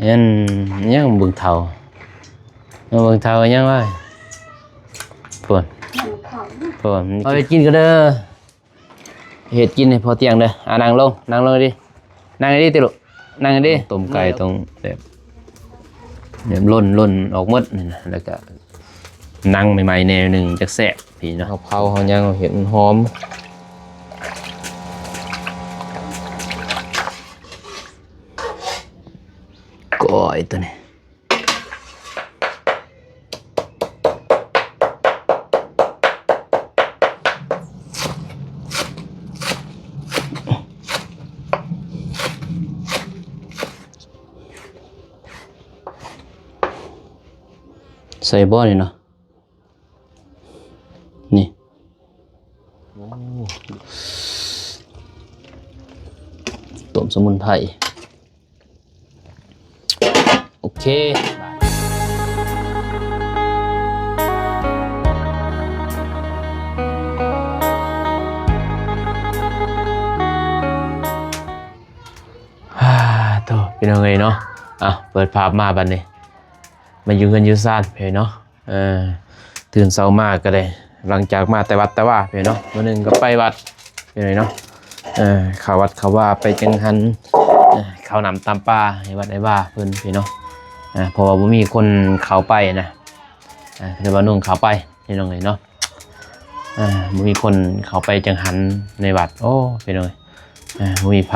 ອັນຫຍັງເບິ່ງເຖົ້າ ເບິ່ງເຖົ້າຫຍັງວະ ໂພດ ໂພດ ເອົາໄປກິນກັນເດີ. ເຮັດກິນໃຫ້ພໍຕຽງເດີ. ອ່າ ນັ່ງລົງ ນັ່ງລົງດີ ນັ່ງດີຕິລູກ ນັ່ງດີ. ຕົ້ມໄກ່ຕ້ອງແບບ ແບບຫຼົ່ນໆອອກໝົດນີ້ນະ ແລ້ວກະນັ່ງໃໝ່ໆແດ່ໜຶ່ງ ຈັກແຊບພີ່ເນາະ. ເຮົາເຜົາ ເຮົາຫຍັງ ເຮົາເຮັດມັນຫອມ ກ້ອຍໂຕນີ້. ໃສ່ບໍ່ນີ້ເນາະ ນີ້ ໂອ້ ຕົ້ມສະໝຸນໄພ. ໂອເຄ ໂທ້ ພີ່ນ້ອງເອີຍເນາະ. ເອົາ ເປີດພາບມາບັດນີ້ ມາຢູ່ເຮືອນຢູ່ຊານເພິ່ນເນາະ. ເອີ ຕື່ນເຊົ້າມາກໍໄດ້ ຫຼັງຈາກມາແຕ່ວັດແຕ່ວາເພິ່ນເນາະ ມື້ໜຶ່ງກໍໄປວັດເພິ່ນເນາະ. ເອີ ເຂົ້າວັດເຂົ້າວາ ໄປຈັງຫັນ ເອີ ເຂົ້ານ້ຳຕຳປາໃຫ້ວັດໃຫ້ວາເພິ່ນເນາະ. ເອີ ເພາະວ່າບໍ່ມີຄົນເຂົ້າໄປນະ ເອີ ກໍເລີຍວ່ານຸ່ງເຂົ້າໄປພີ່ນ້ອງເອີຍເນາະ. ເອີ ບໍ່ມີຄົນເຂົ້າໄປຈັງຫັນໃນວັດ ໂອ້ ພີ່ນ້ອງເອີຍ ເອີ ບໍ່ມີໃຜ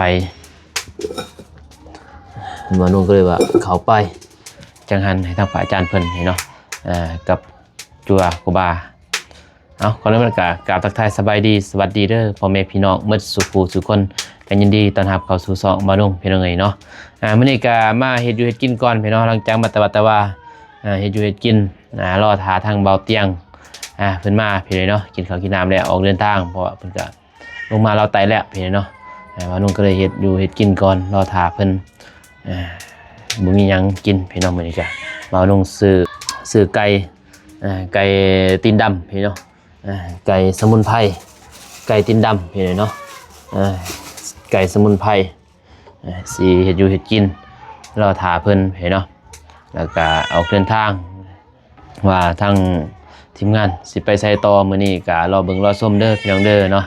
ບ່າວນຸ່ງກໍເລີຍວ່າເຂົ້າໄປຈັງຫັນໃຫ້ທາງພະອາຈານເພິ່ນເນາະ ເອີ ກັບຈົວຄູບາ. ເອົາ ກ່ອນອື່ນກໍກາບທັກທາຍສະບາຍດີ ສະຫວັດດີເດີພໍ່ແມ່ພີ່ນ້ອງໝົດສູ່ຜູ້ສູ່ຄົນ ກໍຍິນດີຕ້ອນຮັບເຂົ້າສູ່ຊ່ອງບ່າວນຸ່ງ ພີ່ນ້ອງເອີຍເນາະ. ອາ ມື້ນີ້ກໍມາເຮັດຢູ່ເຮັດກິນກ່ອນພີ່ນ້ອງ ຫຼັງຈາກມາແຕ່ວັດແຕ່ວາ ອາ ເຮັດຢູ່ເຮັດກິນ ອາ ລໍຖ້າທາງບ່າວຕຽງ ອາ ເພິ່ນມາພີ່ນ້ອງເນາະ ກິນເຂົ້າກິນນ້ຳແລ້ວອອກເດີນທາງ ເພາະວ່າເພິ່ນກໍ ລົງມາລາວໃຕ້ແລ້ວພີ່ນ້ອງເນາະ. ເອີ ບ່າວນຸ່ງກໍເລີຍເຮັດຢູ່ເຮັດກິນກ່ອນ ລໍຖ້າເພິ່ນ ເອີ ບໍ່ມີຫຍັງກິນພີ່ນ້ອງ. ມື້ນີ້ກະບ່າວນຸ່ງຊື້ ຊື້ໄກ່ ເອີ ໄກ່ຕີນດຳພີ່ນ້ອງ ເອີ ໄກ່ສະໝຸນໄພ ໄກ່ຕີນດຳພີ່ນ້ອງເນາະ ເອີ ໄກ່ສະໝຸນໄພ. ເອີ ຊິເຮັດຢູ່ເຮັດກິນ ລໍຖ້າເພິ່ນເນາະ ແລ້ວກະອອກເດີນທາງ ວ່າທາງທີມງານຊິໄປໃສຕໍ່. ມື້ນີ້ກະລໍເບິ່ງລໍຊົມເດີພີ່ນ້ອງເດີເນາະ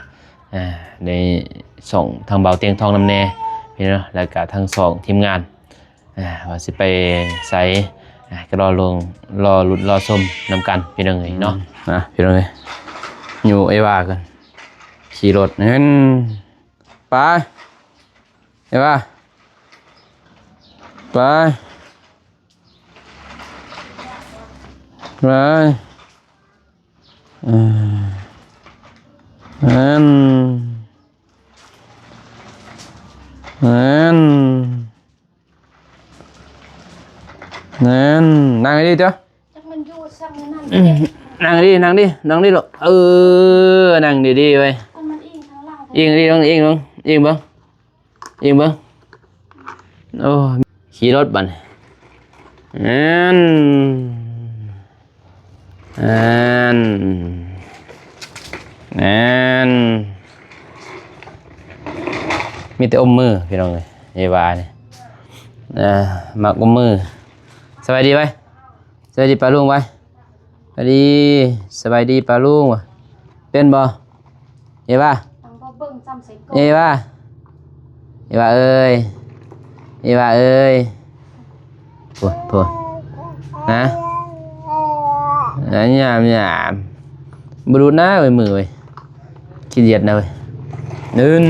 ເອີ ໃນຊ່ອງທາງບ່າວຕຽງທອງນຳແດ່ພີ່ນ້ອງ ແລ້ວກະທາງຊ່ອງທີມງານ ເອີ ວ່າຊິໄປໃສ ເອີ ກໍລໍລົງ ລໍລຸ້ນລໍຊົມນຳກັນພີ່ນ້ອງເອີຍເນາະ. ອືມ ອ່ະ ພີ່ນ້ອງເອີຍ ຢູ່ເອວາກັນ ຂີ່ລົດນັ້ນ ໄປ ເອວາ ໄປ ໄປ ເອີ ນັ້ນ ນັ້ນ ນັ້ນ ນັ່ງດີເຈົ້າ ຈັກມັນຢູ່ຊັ້ນນັ້ນ ນັ່ງດີ ນັ່ງດີ ນັ່ງດີລູກ ເອີ ນັ່ງດີໆໄວ້ ມັນອີງທາງຫຼັງ ອີງດີ ອີງເບິ່ງ ອີງເບິ່ງ ອີງເບິ່ງ ໂອ້ ຂີ່ລົດບັດນີ້ ແມ່ນ ແມ່ນ ແມ່ນ ມີແຕ່ອົມມືພີ່ນ້ອງເອີຍ ເອວານີ້ ເອີ ມັກອົມມື. ສະບາຍດີໄວ້ ສະບາຍດີປ້າລຸງໄວ້ ສະບາຍດີ ສະບາຍດີປ້າລຸງ ເປັນບໍ່ ເອວາ ເອວາ ເອວາເອີຍ ເອວາເອີຍ ໂພດ ໂພດ ຮະ ຍາມ ຍາມ ບໍ່ຫຼຸດນະເວີຍ ມືເວີຍ ຂີ້ດຽດນະເວີຍ ນັ້ນ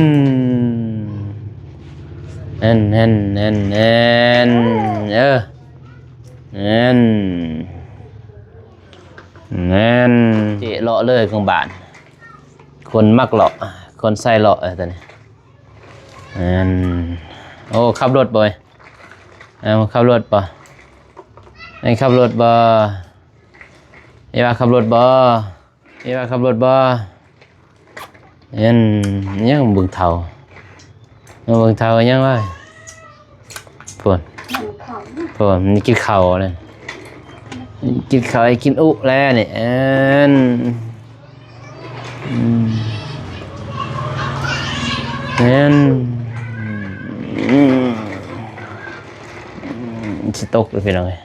ແໜ້ນ ແໜ້ນ ແໜ້ນ ແໜ້ນ ເອີ ແໜ້ນ ແໜ້ນ ເຈາະເລາະເລີຍຂອງບ້ານ ຄົນມັກເລາະ ຄົນໃສ່ເລາະ ເອີ ຕົວນີ້ ແໜ້ນ ໂອ້ ຂັບລົດບໍ່ ເອີ ຂັບລົດບໍ່ ໃຫ້ຂັບລົດບໍ່ ເອວາ ຂັບລົດບໍ່ ເອວາ ຂັບລົດບໍ່ ອັນຫຍັງເບິ່ງເຖົ້າ ເບິ່ງເຖົ້າຫຍັງວະ ໂພດ ໂພດ ມັນກິນເຂົ້າແລ້ວ ກິນເຂົ້າໃຫ້ກິນອຸແລ້ວນີ້ ອັນ ອືມ ແມ່ນ ອືມ ຊິຕົກເດີພີ່ນ້ອງເອີຍ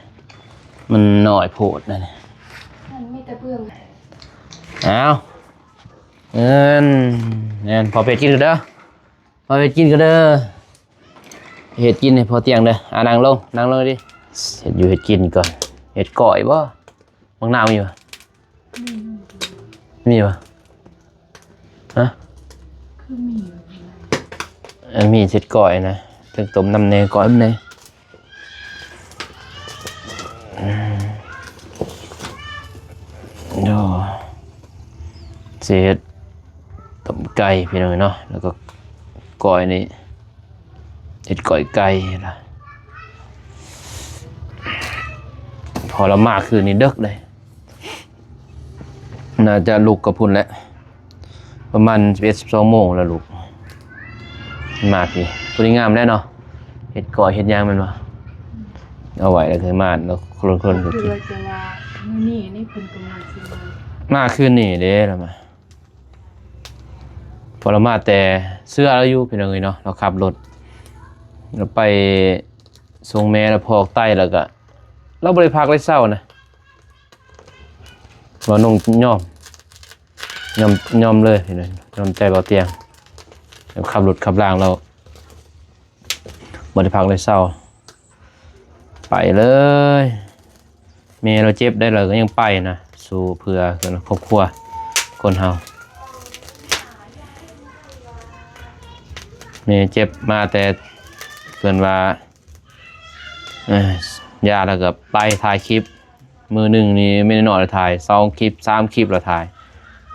ມັນນ້ອຍໂພດນະນີ້ ມັນມີແຕ່ເບື້ອງ. ອ້າວ ເງິນ ແມ່ນ ພໍເຮັດກິນເດີ ພໍເຮັດກິນເດີ ເຮັດກິນໃຫ້ພໍຕຽງເດີ. ອ່າ ນັ່ງລົງ ນັ່ງລົງດິ ເຮັດຢູ່ເຮັດກິນກ່ອນ. ເຮັດກ້ອຍບໍ່? ບັກນາວມີບໍ່? ມີບໍ່? ຮະ? ຄືມີຢູ່ ອັນມີເຮັດກ້ອຍນະ ເຖິງຕົ້ມນ້ຳແດ່ ກ້ອຍນຳແດ່. ອືມ ໂອ້ ຊິເຮັດຕົ້ມໄກ່ພີ່ນ້ອງເນາະ ແລ້ວກໍກ້ອຍນີ້ ເຮັດກ້ອຍໄກ່ລະ ພໍລະມາຄືນນີ້ເດິກເດ້ ໜ້າຈະລຸກກັບພຸ້ນແຫຼະ ປະມານສິບເອັດ ສິບສອງໂມງແລ້ວລຸກ ມາພີ້ ພໍດີງາມແລ້ວເນາະ ເຮັດກ້ອຍເຮັດຫຍັງແມ່ນບໍ່? ເອົາໄວ້ແລ້ວຄືມາ ແລ້ວຄົນໆກໍກິນ ຄືວ່າຈະວ່າມື້ນີ້ນີ້ເພິ່ນກໍມາຄືນນີ້ ມາຄືນນີ້ເດ້ລະມາ ພໍລະມາແຕ່ເຊື່ອລາວຢູ່ພີ່ນ້ອງເອີຍເນາະ ລາວຂັບລົດ ລາວໄປສົ່ງແມ່ ລາວພອກໄຕ ແລ້ວກະລາວບໍ່ໄດ້ພັກໄດ້ເຊົານະ ວ່ານ້ອງຍອມ ຍອມ ຍອມເລີຍພີ່ນ້ອງ ຍອມໃຈເບົາຕຽງ ແບບຂັບລົດຂັບລາງແລ້ວ ບໍ່ໄດ້ພັກໄດ້ເຊົາ ໄປເລີຍ. ແມ່ລາວເຈັບໄດ້ ລາວກໍຍັງໄປນະ ສູ້ເພື່ອຄອບຄົວຄົນເຮົາ. ແມ່ເຈັບມາແຕ່ເພິ່ນວ່າ ເອີ ຢາ ລາວກໍໄປຖ່າຍຄລິບ ມື້ໜຶ່ງນີ້ແມ່ນ້ອຍລາວຖ່າຍສອງຄລິບ ສາມຄລິບ ລາວຖ່າຍ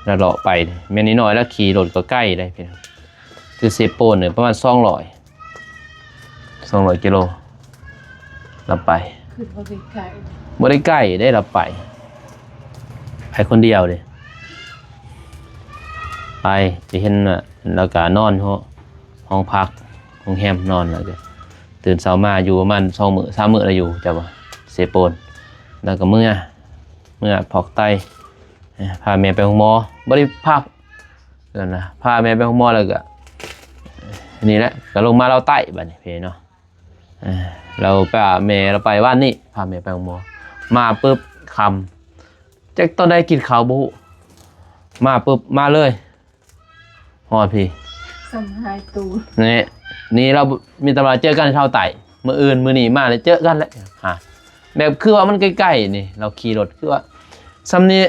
ລາວເລາະໄປ. ແມ່ນ້ອຍລາວຂີ່ລົດກໍໄກເດ້ພີ່ນ້ອງ ຄືເຊໂປນນີ້ປະມານສອງຮ້ອຍ ສອງຮ້ອຍກິໂລ ລາວໄປ ຄືບໍ່ໄດ້ໄກ ບໍ່ໄດ້ໄກເດ້ ລາວໄປ ໄປຄົນດຽວເດ້ ໄປ ໄປເຫັນ ລາວກໍນອນຢູ່ຫ້ອງພັກ ໂຮງແຮມ ນອນ ແລ້ວກໍຕື່ນເຊົ້າມາຢູ່ປະມານສອງມື້ ສາມມື້ລະຢູ່ ເຈົ້າວ່າເຊໂປນ ແລ້ວກໍເມືອ ເມືອພອກໄຕ ພາແມ່ໄປໂຮງໝໍ ບໍ່ໄດ້ພັກ ນັ້ນນະ ພາແມ່ໄປໂຮງໝໍ ແລ້ວກໍ ນີ້ແຫຼະ ກໍລົງມາລາວໃຕ້ບາດນີ້ພີ່ນ້ອງເນາະ. ເອີ ລາວໄປຫາແມ່ ລາວໄປວານນີ້ ພາແມ່ໄປໂຮງໝໍ ມາປຶບຄ່ຳ ຈັກຕອນໃດກິນເຂົ້າບໍ່ຮູ້ ມາປຶບມາເລີຍ ຮອດພີ້ ສ່ຳຫາຍຕູ ນີ້ ນີ້ລາວມີແຕ່ວ່າເຈີກັນເທົ່າໃຕ້ ມື້ອື່ນມື້ນີ້ມາແລ້ວເຈີກັນແຫຼະ ຫາ ແບບຄືວ່າມັນໃກ້ໆນີ້ ລາວຂີ່ລົດຄືວ່າສ່ຳນີ້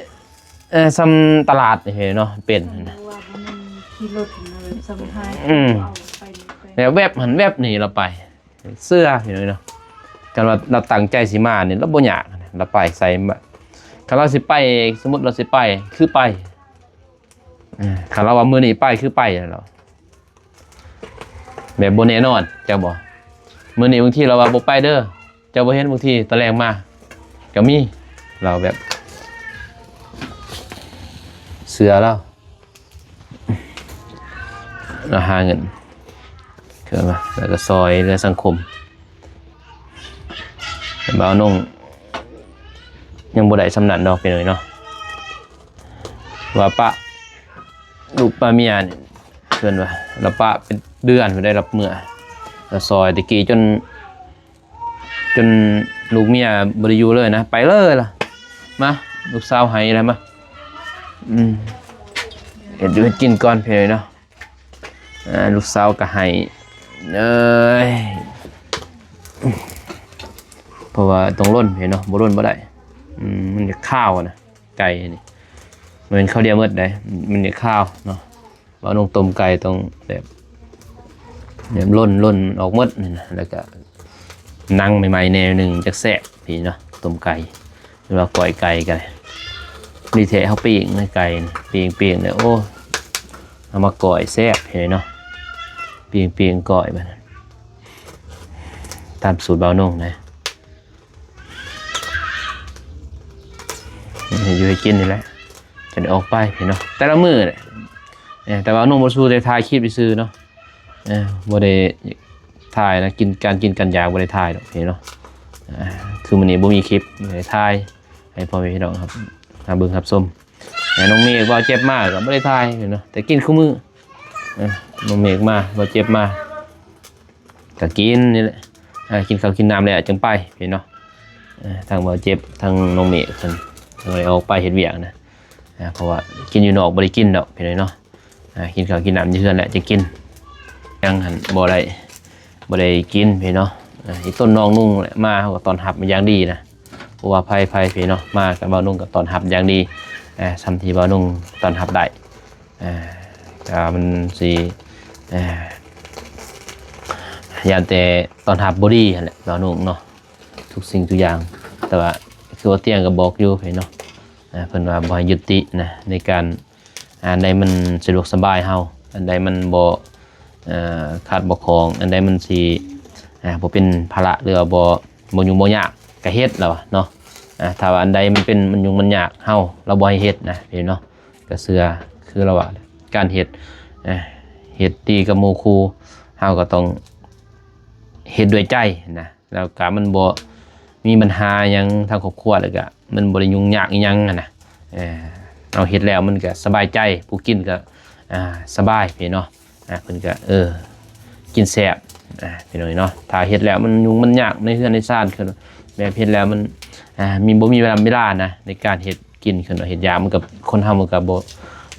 ເອີ ສ່ຳຕະຫຼາດນີ້ເນາະ ເປັນ ສ່ຳວ່າບໍ່ແມ່ນຂີ່ລົດນະ ສ່ຳຫາຍ ອືມ ເອົາໄປນີ້ໄປ ແບບແວັບຫັ້ນແວັບນີ້ລາວໄປ ເຊື່ອພີ່ນ້ອງເນາະ ຄັນວ່າລາວຕັ້ງໃຈຊິມານີ້ ລາວບໍ່ຍາກ ລາວໄປໃສ ຄັນລາວຊິໄປ ສົມມຸດລາວຊິໄປ ຄືໄປ ເອີ ຄັນລາວວ່າມື້ນີ້ໄປ ຄືໄປແລ້ວ ແບບບໍ່ແນ່ນອນ ເຈົ້າບໍ່ ມື້ນີ້ບາງທີລາວວ່າບໍ່ໄປເດີ ເຈົ້າບໍ່ເຫັນ ບາງທີຕອນແລງມາກໍມີ ລາວແບບເຊື່ອລາວ ລາວຫາເງິນ ເອີ້ນວ່າ ແລ້ວກໍຊ່ອຍເຫຼືອສັງຄົມ ແຕ່ບ່າວນົງຍັງບໍ່ໄດ້ສ່ຳນັ້ນດອກ ພີ່ນ້ອງເນາະ ວ່າປະລູກປະເມຍນີ້ ເອີ້ນວ່າ ລາວປະເປັນເດືອນພຸ້ນໄດ໋ ລາວເມືອ ລາວຊ່ອຍແຕ່ກີ້ຈົນ ຈົນລູກເມຍບໍ່ໄດ້ຢູ່ເລີຍນະ ໄປເລີຍລະ ມາ ລູກສາວໃຫ້ລະ ມາ ອືມ ເຮັດຢູ່ເຮັດກິນກ່ອນ ພີ່ນ້ອງເນາະ ອ່າ ລູກສາວກໍໃຫ້ເອີຍ ເພາະວ່າຕ້ອງລົນ ພີ່ນ້ອງເນາະ ບໍ່ລົນບໍ່ໄດ້ ອືມ ມັນຈະຄາວນະ ໄກ່ນີ້ ມັນເປັນຄາວດຽວໝົດໄດ໋ ມັນຈະຄາວເນາະ. ບ່າວນົງຕົ້ມໄກ່ຕ້ອງແບບ ແບບລົນ ລົນອອກໝົດນີ້ນະ ແລ້ວກະນັ່ງໃໝ່ໆແດ່ໜຶ່ງ ຈັກແຊບພີ້ເນາະ ຕົ້ມໄກ່ ຫຼືວ່າກ້ອຍໄກ່ກໍໄດ້ ນີ້ແທ້ເຮົາປີ້ງນະ ໄກ່ນີ້ ປີ້ງໆແລ້ວ ໂອ້ ເອົາມາກ້ອຍແຊບພີ້ເນາະ ປີ້ງໆກ້ອຍ ບາດນັ້ນ ຕາມສູດບ່າວນົງນະ. ເຮັດຢູ່ເຮັດກິນນີ້ແຫຼະ ຈະໄດ້ອອກໄປເນາະ ແຕ່ລະມື້ແຫຼະ ເອີ ແຕ່ວ່ານ້ອງບໍ່ສູ້ໄດ້ຖ່າຍຄລິບຊື່ໆເນາະ ເອີ ບໍ່ໄດ້ຖ່າຍນະ ກິນ ການກິນການຢາກບໍ່ໄດ້ຖ່າຍດອກເນາະ ເອີ ຄືມື້ນີ້ບໍ່ມີຄລິບ ໄດ້ຖ່າຍໃຫ້ພໍ່ແມ່ພີ່ນ້ອງຮັບ ຮັບເບິ່ງຮັບຊົມ ແຕ່ນ້ອງເມກວ່າເຈັບມາກໍບໍ່ໄດ້ຖ່າຍເນາະ ແຕ່ກິນຄູ່ມື້ ເອີ ນ້ອງເມກມາ ວ່າເຈັບມາ ກໍກິນນີ້ແຫຼະ ອ່າ ກິນເຂົ້າກິນນ້ຳແລ້ວຈຶ່ງໄປພີ່ນ້ອງເນາະ. ອ່າ ທາງບ່າວເຈັບ ທາງນ້ອງເມກເພິ່ນ ເພິ່ນບໍ່ໄດ້ອອກໄປເຮັດວຽກນະ ອ່າ ເພາະວ່າກິນຢູ່ນອກບໍ່ໄດ້ກິນດອກພີ່ນ້ອງເນາະ. ອ່າ ກິນເຂົ້າກິນນ້ຳຢູ່ເຮືອນແຫຼະຈຶ່ງກິນ ຍັງຫັ້ນບໍ່ໄດ້ ບໍ່ໄດ້ກິນພີ່ນ້ອງເນາະ. ອ່າ ອີ່ຕົ້ນນ້ອງນຸ່ງແຫຼະ ມາເຮົາກໍຕ້ອນຮັບເປັນຢ່າງດີນະ ບໍ່ວ່າໃຜໆພີ່ນ້ອງເນາະ ມາກັບບ່າວນຸ່ງກໍຕ້ອນຮັບຢ່າງດີ ອ່າ ສ່ຳທີ່ບ່າວນຸ່ງຕ້ອນຮັບໄດ້. ອ່າ ແຕ່ວ່າມັນຊິ ອ່າ ຢ້ານແຕ່ຕ້ອນຮັບບໍ່ດີຫັ້ນແຫຼະ ບ່າວນຸ່ງເນາະ ທຸກສິ່ງທຸກຢ່າງ. ແຕ່ວ່າຄືວ່າຕຽງກໍບອກຢູ່ເນາະ ອ່າ ເພິ່ນວ່າບໍ່ໃຫ້ຍຶດຕິນະ ໃນການ ອັນໃດມັນສະດວກສະບາຍເຮົາ ອັນໃດມັນບໍ່ ເອີ ຂາດບໍ່ຂອງ ອັນໃດມັນຊິ ອ່າ ບໍ່ເປັນພາລະ ຫຼືວ່າບໍ່ ບໍ່ຫຍຸ້ງບໍ່ຍາກ ກະເຮັດລະວ່າເນາະ. ອ່າ ຖ້າວ່າອັນໃດມັນເປັນ ມັນຫຍຸ້ງມັນຍາກເຮົາ ລາວບໍ່ໃຫ້ເຮັດນະພີ່ນ້ອງເນາະ. ກະເຊື່ອຄືລາວວ່າ ການເຮັດ ເອີ ເຮັດດີກັບໝູ່ຄູ່ ເຮົາກໍຕ້ອງເຮັດດ້ວຍໃຈນະ ແລ້ວກະມັນບໍ່ມີບັນຫາຫຍັງທາງຄອບຄົວ ແລ້ວກະມັນບໍ່ໄດ້ຫຍຸ້ງຍາກອີ່ຫຍັງຫັ້ນນະ. ເອີ ເຮົາເຮັດແລ້ວມັນກະສະບາຍໃຈ ຜູ້ກິນກະ ອ່າ ສະບາຍພີ່ນ້ອງເນາະ. ອ່າ ເພິ່ນກະ ເອີ ກິນແຊບ ອ່າ ພີ່ນ້ອງເນາະ. ຖ້າເຮັດແລ້ວມັນຫຍຸ້ງມັນຍາກໃນເຮືອນໃນຊານ ຄືແບບເຮັດແລ້ວມັນ ອ່າ ມີ ບໍ່ມີເວລາ ເວລານະ ໃນການເຮັດກິນ ຄືເຮັດຢາກ ມັນກະ ຄົນເຮົາມັນກະບໍ່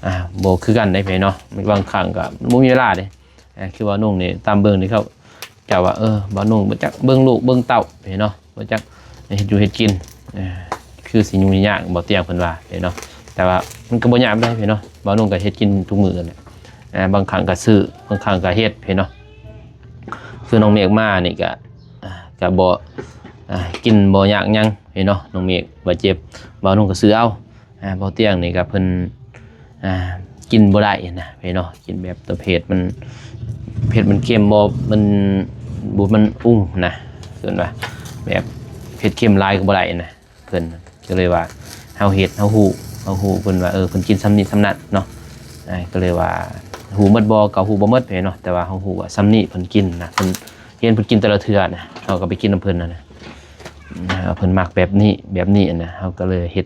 ອ່າ ບໍ່ຄືກັນເດ້ພີ່ນ້ອງເນາະ. ບາງຄັ້ງກະບໍ່ມີເວລາເດ້ ອ່າ ຄືບ່າວນຸ່ງນີ້ ຕາມເບິ່ງນີ້ເຂົາເຈົ້າວ່າ ເອີ ບ່າວນຸ່ງບໍ່ຈັກເບິ່ງລູກເບິ່ງເຕົ້າເນາະ ບໍ່ຈັກເຮັດຢູ່ເຮັດກິນ ເອີ ຄືຊິຫຍຸ້ງຍາກ ບ່າວຕຽງເພິ່ນວ່າເນາະ. ແຕ່ວ່າມັນກໍບໍ່ຍາກປານໃດເນາະ ບ່າວນຸ່ງກໍເຮັດກິນທຸກມື້ຫັ້ນແຫຼະ. ອ່າ ບາງຄັ້ງກໍຊື້ ບາງຄັ້ງກໍເຮັດເນາະ. ຄືນ້ອງເມກມານີ້ກໍ ອ່າ ກໍບໍ່ ອ່າ ກິນບໍ່ຍາກຫຍັງເນາະ ນ້ອງເມກ ບາດເຈັບ ບ່າວນຸ່ງກໍຊື້ເອົາ. ອ່າ ບ່າວຕຽງນີ້ກໍເພິ່ນ ອ່າ ກິນບໍ່ໄດ້ນະເນາະ ກິນແບບຕົວເຜັດ ມັນເຜັດ ມັນເຄັມ ບໍ່ ມັນ ບໍ່ ມັນອຸ້ງນະ ເອີ້ນວ່າແບບເຜັດເຄັມຫຼາຍກໍບໍ່ໄດ້ນະ. ເພິ່ນກໍເລີຍວ່າ ເຮົາເຮັດ ເຮົາຮູ້ ເຮົາຮູ້ ເພິ່ນວ່າ ເອີ ເພິ່ນກິນສ່ຳນີ້ສ່ຳນັ້ນເນາະ. ອ່າ ກໍເລີຍວ່າຮູ້ໝົດບໍ່ ກໍຮູ້ບໍ່ໝົດເນາະ ແຕ່ວ່າເຮົາຮູ້ວ່າສ່ຳນີ້ເພິ່ນກິນນະ ເພິ່ນເຫັນເພິ່ນກິນແຕ່ລະເທື່ອນະ ເຮົາກໍໄປກິນນຳເພິ່ນຫັ້ນນະ. ອ່າ ເພິ່ນມັກແບບນີ້ ແບບນີ້ນະ ເຮົາກໍເລີຍເຮັດ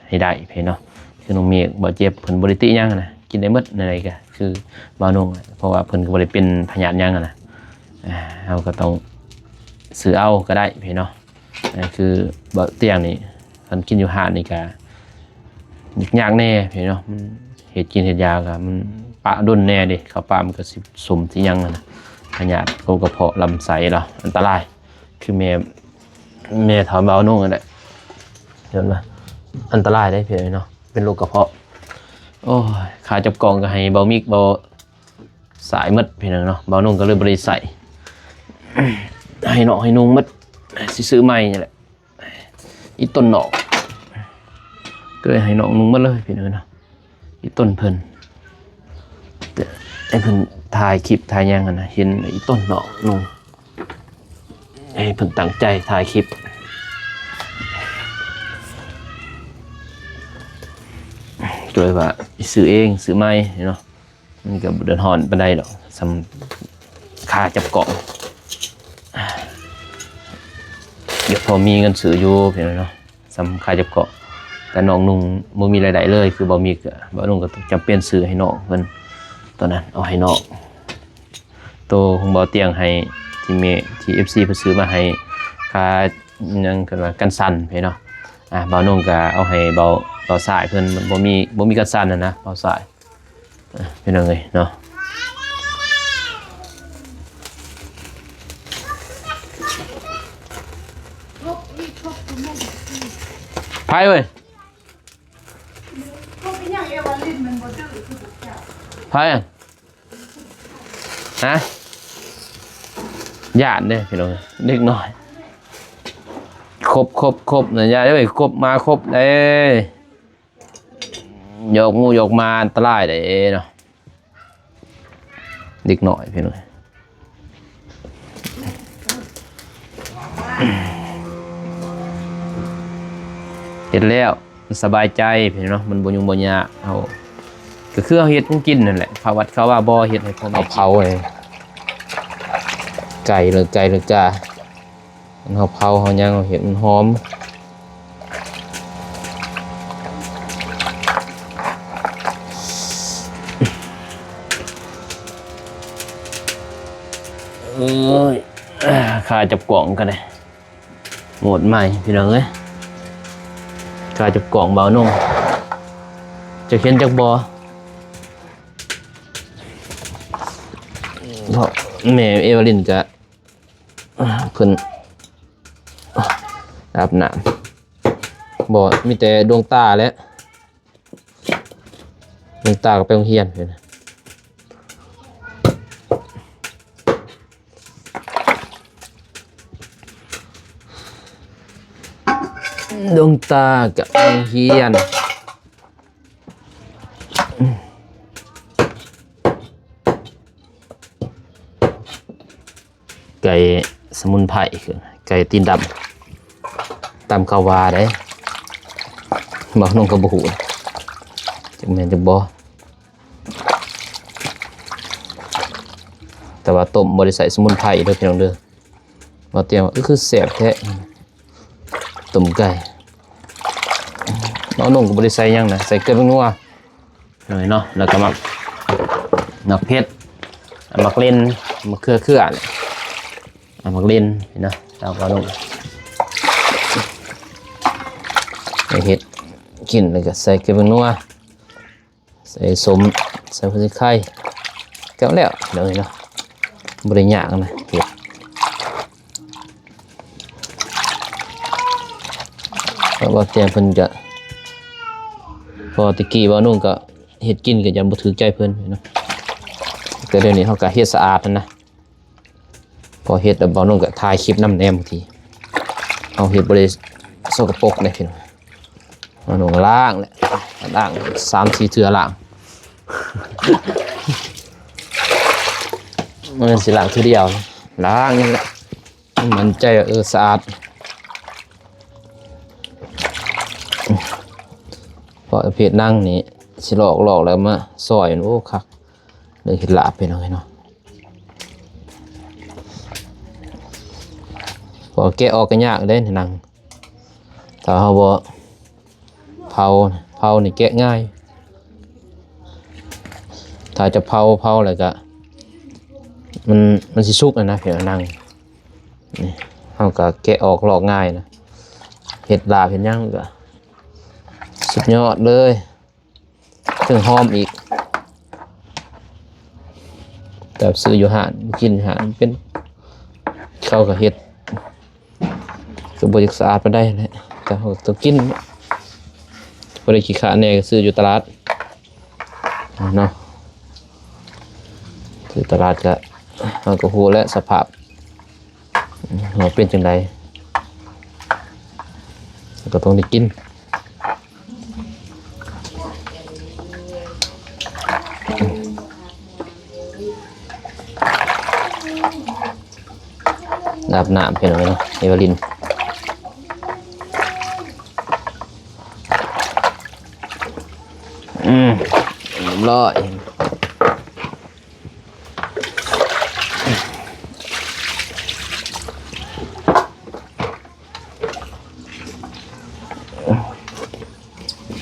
ໃຫ້ໄດ້ເນາະ. ຄືນ້ອງເມກ ບ່າວເຈັບ ເພິ່ນບໍ່ໄດ້ຕິຫຍັງນະ ກິນໄດ້ໝົດ ແນວໃດກໍຄືບ່າວນຸ່ງ ເພາະວ່າເພິ່ນກໍບໍ່ໄດ້ເປັນພະຍາດຫຍັງນະ. ອ່າ ເຮົາກໍຕ້ອງຊື້ເອົາກໍໄດ້ເນາະ. ອ່າ ຄືບ່າວຕຽງນີ້ ຄັນກິນຢູ່ຮ້ານນີ້ກໍຍາກແດ່ເນາະ ມັນເຮັດກິນເຮັດຢາກໍມັນປະດົນແດ່ເດ້ ເຂົ້າປະມັນກໍຊິສົມຊິຫຍັງນະ ພະຍາດ ໂລກກະເພາະ ລຳໄສ້ລາວ ອັນຕະລາຍ. ຄືແມ່ ແມ່ເຖົ້າບ່າວນຸ່ງຫັ້ນແຫຼະ ເຫັນບໍ່ ອັນຕະລາຍເດ້ພີ່ນ້ອງເນາະ ເປັນໂລກກະເພາະ. ໂອ້ຍ ຂາຈັບກ້ອງກໍໃຫ້ບ່າວມິກ ບ່າວສາຍໝົດພີ່ນ້ອງເນາະ ບ່າວນຸ່ງກໍເລີຍບໍ່ໄດ້ໃສ່ ໃຫ້ນ້ອງໃຫ້ນຸ່ງໝົດ ຊິຊື້ໃໝ່ນີ້ແຫຼະ. ອີ່ຕົ້ນນ້ອງ ກໍເລີຍໃຫ້ນ້ອງນຸ່ງໝົດເລີຍພີ່ນ້ອງເນາະ. ອີ່ຕົ້ນເພິ່ນ ແຕ່ໃຫ້ເພິ່ນຖ່າຍຄລິບຖ່າຍຫຍັງຫັ້ນນະ ເຫັນອີ່ຕົ້ນນ້ອງນຸ່ງ ໃຫ້ເພິ່ນຕັ້ງໃຈຖ່າຍຄລິບ ກໍເລີຍວ່າຊື້ເອງ ຊື້ໃໝ່ເນາະ. ມັນກໍບໍ່ເດືອດຮ້ອນປານໃດດອກ ສ່ຳຂາຈັບກ້ອງ ກໍພໍມີເງິນຊື້ຢູ່ພີ່ນ້ອງເນາະ ສ່ຳຂາຈັບກ້ອງ. ແຕ່ນ້ອງນຸ່ງບໍ່ມີລາຍໄດ້ເລີຍ ຄືບໍ່ມີ ກໍ ບໍ່ນຸ່ງກໍຈຳເປັນຊື້ໃຫ້ນ້ອງເພິ່ນ ຕອນນັ້ນເອົາໃຫ້ນ້ອງ ໂຕຂອງບ່າວຕຽງໃຫ້ ທີ່ແມ່ ທີ່ເອັຟຊີເພິ່ນຊື້ມາໃຫ້ ຄ່າຫຍັງ ເອີ້ນວ່າກັນສັ່ນເນາະ. ອ່າ ບ່າວນຸ່ງກໍເອົາໃຫ້ບ່າວ ບ່າວສາຍເພິ່ນ ມັນບໍ່ມີ ບໍ່ມີກັນສັ່ນຫັ້ນນະ ບ່າວສາຍ. ອ່ະ ພີ່ນ້ອງເອີຍເນາະ ໃຜເວີຍ ໃຜອ່ະ ຮະ ຢ້ານເດ້ພີ່ນ້ອງ ເດັກນ້ອຍ ຄົບ ຄົບ ຄົບນະ ຢ່າເດີ ຄົບ ມາຄົບເດ້. ຢອກໝູຢອກໝາອັນຕະລາຍເດ້ເນາະ ເດັກນ້ອຍພີ່ນ້ອງ. ເຮັດແລ້ວມັນສະບາຍໃຈພີ່ນ້ອງເນາະ ມັນບໍ່ຫຍຸ້ງບໍ່ຍາກ. ເຮົາກໍຄືເຮົາເຮັດກິນນັ້ນແຫຼະ ເຂົ້າວັດເຂົ້າວາບໍ່ ເຮັດໃຫ້ພໍ່ແມ່ ເຜົາໃຫ້ ໄກ່ເລີກໄກ່ເລີກກາ. ເຮົາເຜົາເຮົາຫຍັງ ເຮົາເຮັດມັນຫອມ. ໂອ້ຍ ອ່າ ຂາຈັບກ້ອງກໍໄດ້ ໂໝດໃໝ່ພີ່ນ້ອງເອີຍ. ຂາຈັບກ້ອງບ່າວນົງ ຈະເຫັນຈັກບໍ່ ເພາະແມ່ເອວາລິນກະ ເພິ່ນອາບນ້ຳ ບໍ່ ມີແຕ່ດວງຕາແຫຼະ ດວງຕາກໍໄປໂຮງຮຽນ ດວງຕາກໍໄປໂຮງຮຽນ. ໄກ່ສະໝຸນໄພ ຄືໄກ່ຕີນດຳ ຕຳເຂົ້າຫວາເດ້ ບ່າວນົງກໍບໍ່ຮູ້ ຈັກແມ່ນຈັກບໍ່ ແຕ່ວ່າຕົ້ມບໍ່ໄດ້ໃສ່ສະໝຸນໄພເດີພີ່ນ້ອງເດີ. ບ່າວຕຽງວ່າ ເອີ ຄືແຊບແທ້ ຕົ້ມໄກ່ ບ່າວນົງກໍບໍ່ໄດ້ໃສ່ຫຍັງນະ ໃສ່ເກືອແປ້ງນົວ ເນາະ ແລ້ວກໍໝາກ ໝາກເຜັດ ໝາກເລັ່ນ ໝາກເຂືອເຂືອ ໝາກເລັ່ນເນາະ ແລ້ວກໍລົງ ເຮັດກິນ ແລ້ວກໍໃສ່ເກືອແປ້ງນົວ ໃສ່ສົ້ມ ໃສ່ຫົວຊິໄຄ ກໍແລ້ວເນາະ ບໍ່ໄດ້ຍາກນະ ເຮັດ ເພາະວ່າແຕ່ເພິ່ນກະ ເພາະແຕ່ກີ້ບ່າວນົງກະເຮັດກິນກະຍັງບໍ່ຖືກໃຈເພິ່ນເນາະ ແຕ່ດຽວນີ້ເຮົາກະເຮັດສະອາດຫັ້ນນະ ພໍເຮັດແລ້ວບ່າວນົງກະຖ່າຍຄລິບນຳແດ່ ບາງທີເຮົາເຮັດບໍ່ໄດ້ສົກກະປົກເດ້ພີ່ນ້ອງ. ມາລົງລ້າງແຫຼະ ລ້າງສາມສີ່ເທື່ອລ້າງ ມັນຊິລ້າງເທື່ອດຽວ ລ້າງຫຍັງແຫຼະ ໃຫ້ໝັ້ນໃຈວ່າ ເອີ ສະອາດ ເພາະເພດໜັງນີ້ຊິລອກ ລອກແລ້ວມາຊອຍ ໂອ້ ຄັກ ເລື່ອງເຮັດລາບ ພີ່ນ້ອງເອີຍເນາະ ເພາະແກະອອກກໍຍາກເດ້ໜັງ ຖ້າເຮົາບໍ່ເຜົາ ເຜົານີ້ແກະງ່າຍ ຖ້າຈະເຜົາ ເຜົາແລ້ວກະ ມັນ ມັນຊິສຸກຫັ້ນນະ ເພດໜັງ ນີ້ ເຮົາກະແກະອອກລອກງ່າຍນະ ເຮັດລາບເຮັດຫຍັງກະສຸດຍອດເລີຍ. ເຖິງຫອມອີກ ແຕ່ຊື້ຢູ່ຮ້ານ ກິນຢູ່ຮ້ານເປັນ ເຂົາກໍເຮັດ ກໍບໍ່ຢາກສະອາດປານໃດແຫຼະ ແຕ່ເຮົາກໍຕ້ອງກິນ ບໍ່ໄດ້ຂີ້ຄ້ານແດ່ ກໍຊື້ຢູ່ຕະຫຼາດເນາະ ຊື້ຕະຫຼາດກໍ ເຮົາກໍຮູ້ແຫຼະສະພາບ ວ່າເປັນຈັ່ງໃດ ກໍຕ້ອງໄດ້ກິນ ອາບນ້ຳ ພີ່ນ້ອງເອີຍເນາະ ເອວາລິນ ອືມ ຮຽບຮ້ອຍ.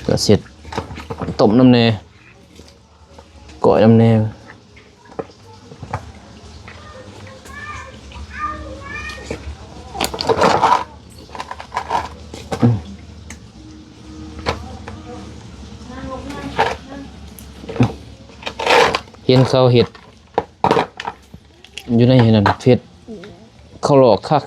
ກໍເສັດ ຕົ້ມນຳແດ່ ກ້ອຍນຳແດ່. ເຫັນເຂົາເຮັດຢູ່ໃນນັ້ນ ເຮັດເຂົາຫຼອກຄັກ.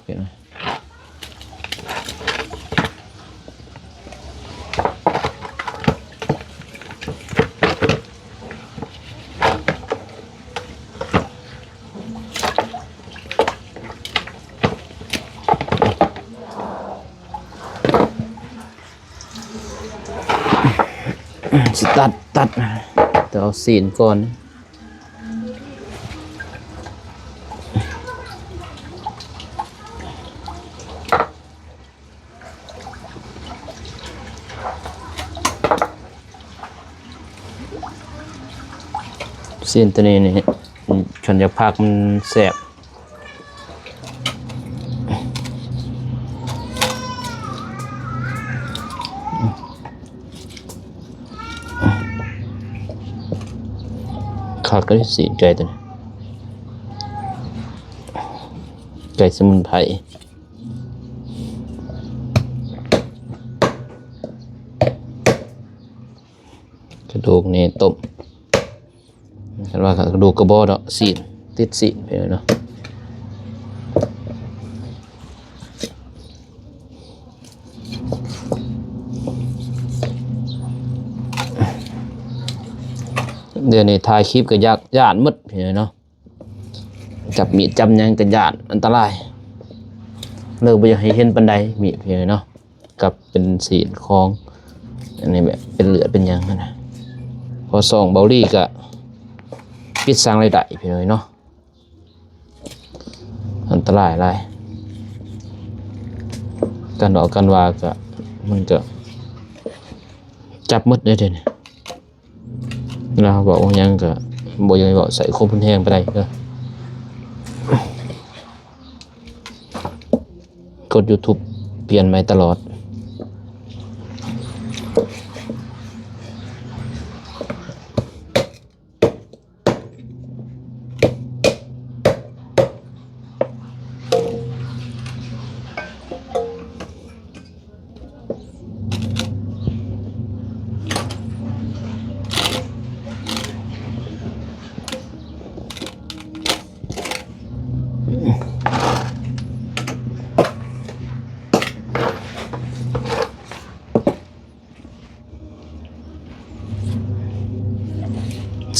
ຊິຕັດ ຕັດ ແຕ່ເອົາຊີ້ນກ່ອນ. ຊີ້ນໂຕນີ້ນີ້ ຄັນຢາກພັກມັນແຊບ ຄັກເລີຍຊີ້ນໄກ່ໂຕນີ້. ໄກ່ສະໝຸນໄພ ກະດູກນີ້ຕົ້ມ ຄັນວ່າກະດູກກະບໍ່ດອກ ຊີ້ນ ຕິດຊີ້ນໄປເນາະ. ດຽວນີ້ຖ່າຍຄລິບກະຢາກ ຢ້ານໝົດພີ່ນ້ອງເນາະ. ຈັບມີດຈັບຫຍັງກະຢ້ານອັນຕະລາຍ ເລີຍບໍ່ຢາກໃຫ້ເຫັນປານໃດ ມີດພີ່ນ້ອງເນາະ ກັບເປັນຊີ້ນຂອງ ອັນນີ້ແບບເປັນເລືອດເປັນຫຍັງຫັ້ນນະ. ພໍສ່ອງເບົາຫຼີກະປິດສັງລາຍໄດ້ພີ່ນ້ອງເນາະ. ອັນຕະລາຍຫຼາຍ ກັນອອກກັນວ່າກະ ມັນກະຈັບໝົດເດ້ ດຽວນີ້. ລາວເວົ້າຫຍັງກະບໍ່ຢາກເວົ້າໃສ່ຄວາມຮຸນແຮງປານໃດເດີ. ກົດ YouTube ປ່ຽນໃໝ່ຕະຫຼອດ.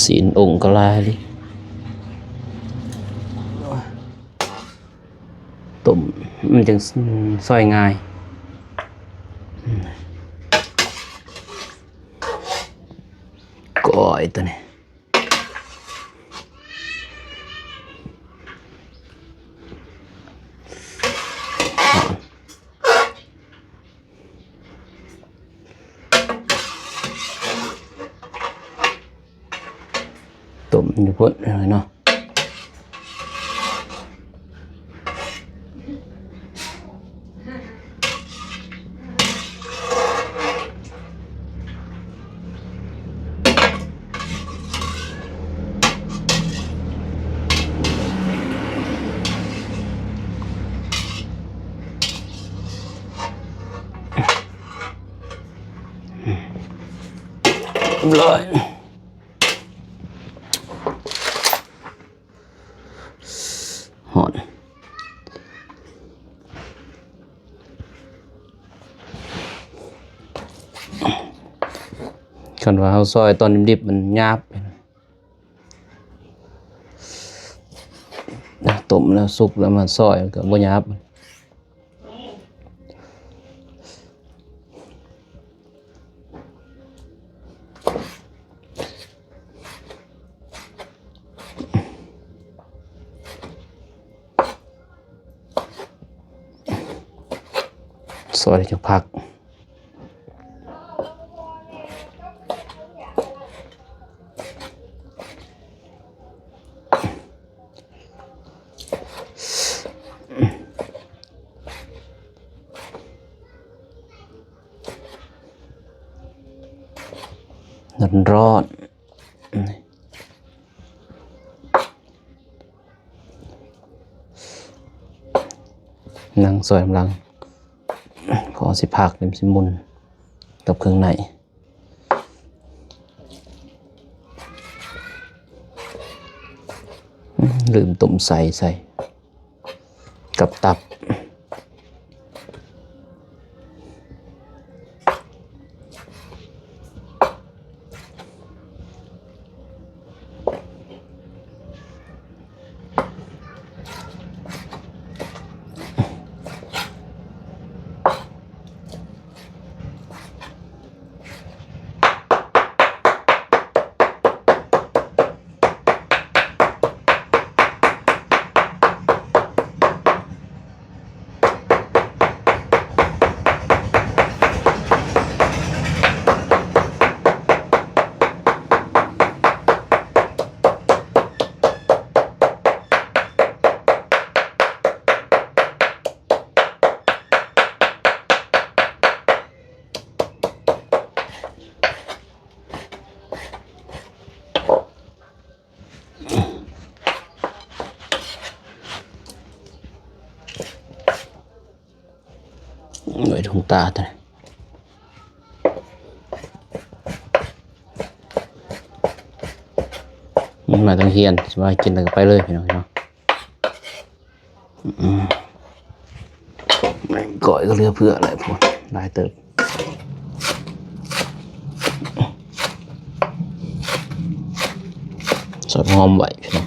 ຊີ້ນອົງກະລາຍເລີຍ ຕົ້ມມັນຈັ່ງຊອຍງ່າຍ. ກ້ອຍໂຕນີ້ ຕົ້ມຢູ່ພຸ້ນເນາະ. ຮຽບຮ້ອຍ. ຮ້ອນ ຄັນວ່າເຮົາຊອຍຕອນດິບໆ ມັນຫຍາບ. ຕົ້ມແລ້ວສຸກແລ້ວມາຊອຍ ມັນກະບໍ່ຫຍາບ. ຊອຍຈັກຜັກ ຮ້ອນໆ. ນັ່ງຊອຍກຳລັງ ພໍຊິພັກ ດຽວຊິໝຸ່ນກັບເຄື່ອງໃນ. ລືມຕົ້ມໄສ້ໃສ່ກັບຕັບ. ເ ໄວ້ທຸງຕາຕົວນີ້ ມາໂຮງຮຽນ ຊິມາກິນແລ້ວກໍໄປເລີຍພີ່ນ້ອງເນາະ. ອືມ ແມ່ງກ້ອຍກໍເຫຼືອເຜື່ອຫຼາຍໂພດ ຫຼາຍເຕີບ ຊອດຫອມໄວ້ພີ່ນ້ອງ.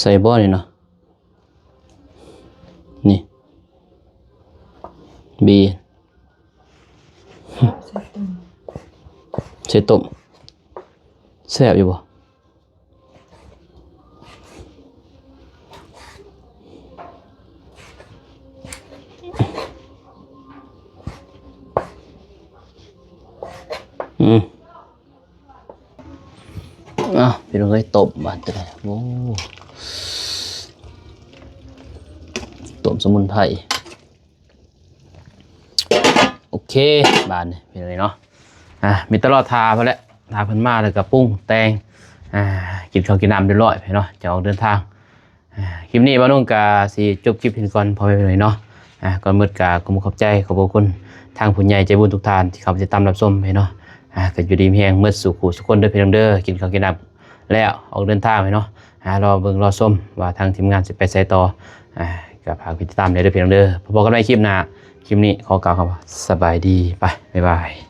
ໃສ່ບໍ່ນີ້ເນາະ ນີ້ ບີ ໃສ່ຕົ້ມ ແຊບຢູ່ບໍ່? ອືມ ອ້າວ ພີ່ນ້ອງເອີຍ ຕົ້ມບາດນີ້ ໂອ້ ຕົ້ມສະໝຸນໄພ. ໂອເຄ ບາດນີ້ເປັນຈັ່ງໃດເນາະ ອ່າ ມີແຕ່ລໍຖ້າເພິ່ນແຫຼະ ຖ້າເພິ່ນມາແລ້ວກໍປຸງແຕ່ງ ອ່າ ກິນເຂົ້າກິນນ້ຳຮຽບຮ້ອຍເນາະ ຈະອອກເດີນທາງ. ອ່າ ຄລິບນີ້ບ່າວໜຸ່ມກໍຊິຈົບຄລິບເພິ່ນກ່ອນ ພໍ່ແມ່ພີ່ນ້ອງເນາະ. ອ່າ ກ່ອນໝົດກໍຂໍຂອບໃຈ ຂອບພະຄຸນທາງຜູ້ໃຫຍ່ໃຈບຸນທຸກທ່ານທີ່ເຂົ້າມາຕິດຕາມຮັບຊົມເນາະ. ອ່າ ກໍຢູ່ດີມີແຮງໝົດສູ່ຄູ່ສູ່ຄົນເດີພີ່ນ້ອງເດີ ກິນເຂົ້າກິນນ້ຳ ແລ້ວອອກເດີນທາງເນາະ. ອ່າ ລໍເບິ່ງລໍຊົມວ່າທາງທີມງານຊິໄປໃສຕໍ່. ອ່າ ກໍຝາກຕິດຕາມແດ່ເດີພີ່ນ້ອງເດີ. ພົບກັນໃໝ່ຄລິບໜ້າ. ຄລິບນີ້ຂໍກ່າວຄຳວ່າສະບາຍດີ. ໄປ ບາຍບາຍ.